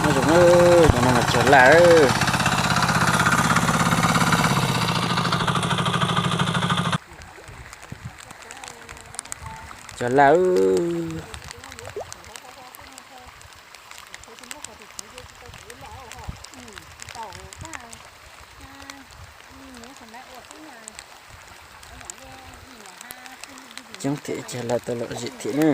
Nyob zoo, cov no mas cog laj. Cog laj. Coob thiab, cog laj tau lom zem thiab na.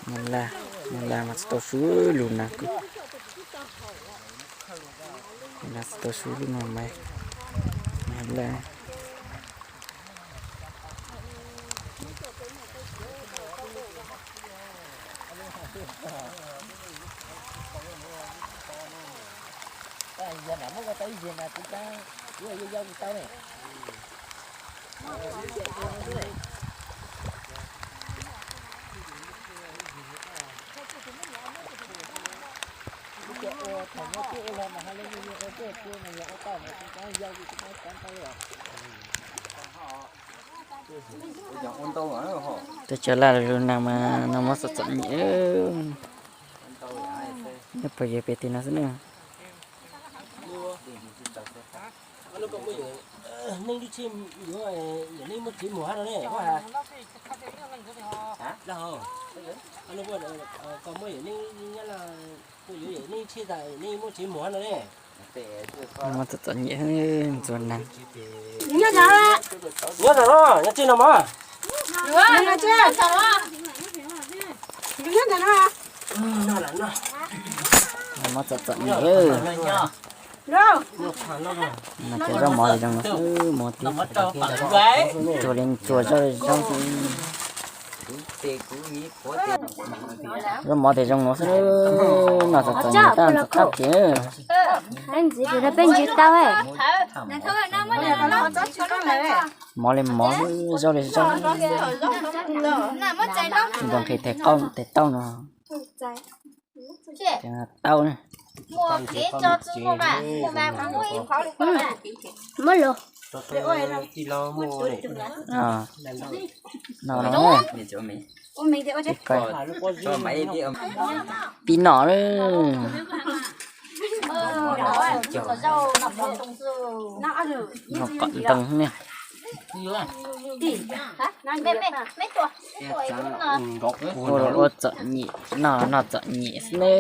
Mus laj, mus laj mas tsis tau su lug nag kub. Mus laj tsis tau su lub no mas, mas laj. Tej cov laj lug nag mas nag hmo txom txom nyem. Nyob puag yawg pem tim no xwb na. Nag hmo txom txom nyem, ntxuag nag. Nyob no, nyob tsis no mas. Nag hmo txom txom nyem. Mas cov zaub mov zoo no xwb, mov tib, tsuag li tsuag, zaub li zaub xwb. Zaub mov tias zoo no xwb, noj txom txom nyem tab ntxim qab tiag. Peb ntxiv tau. Mov li mov, zaub li zaub. Nqos nqhis tes qaub tes taub no. Tau na. Muab los. No no. Pib nom lawm. No kom ntoo ne. Ua txom nyem, noj noj txom nyem xwb ne.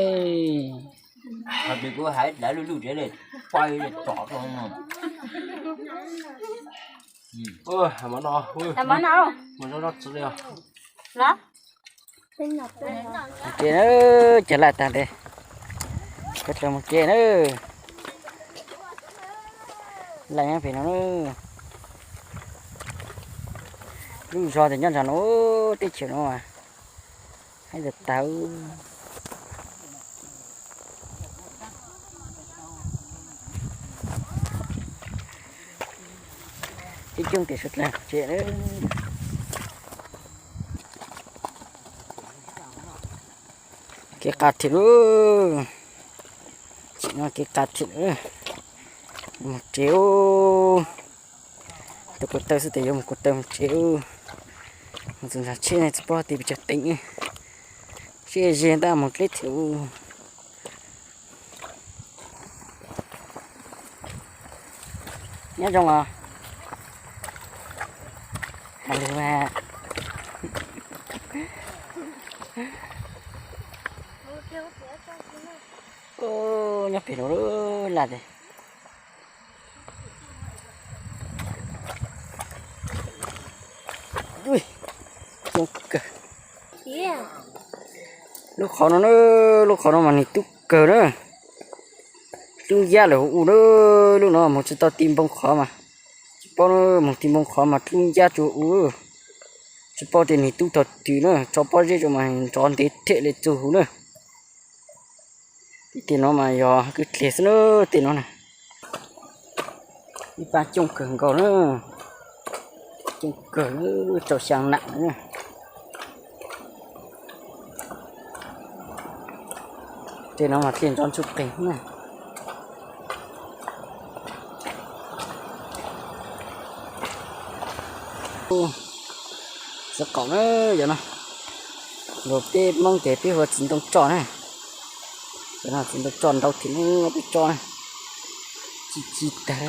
Mus ke na, cov laj tag nte, koj tau mus ke na. Laj nyob pem no na. Lub zos tias nyob nram no, teb chaws no mas haib tag tag. Coob coob tias suav dlawg tsev. Kev qab thiab lauj. Tseem no kev qab thiab lauj. Mus tsev. Tus ko taw xwb tias yuav mus ko taw mus tsev. Mus txog nram tsheb ne tsis paub tias pes tsawg teev. Sib ze ntab mus dleb thiab. Nyob zoo os. Hais lus mas. Nyob pem no laj tiag. Coob kawg. Lub qhov no na, lub qhov no mas nws tub kawg na. Hlub yab lawm hu ua na, lub no mus tsis tau ti npoo qhov mas, tsis paub mus ti npoo qhov mas hlub yab tsuas hu. Tsis paub tias nws tub tog twg na, tso pob zeb rau mas nrov ntev thiaj li txug hu na. Tej no mas yog kwj dlig xwb na, tej no na. Ib pab coob kawg nkaus na, coob kawg, rau xyaa nam na. Tej no mas tej ntsob ntsuj qeeg na. Ub, txiv qaum na, yog no, luag peb Hmoob ces peb hu ua txiv ntoo tso na. Cov no txiv ntoo tso nrau thiab ne, peb tso na, ci ci tag.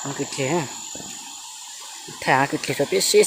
Kwv dlig, thaij kwv dlig rau peb seb xwb.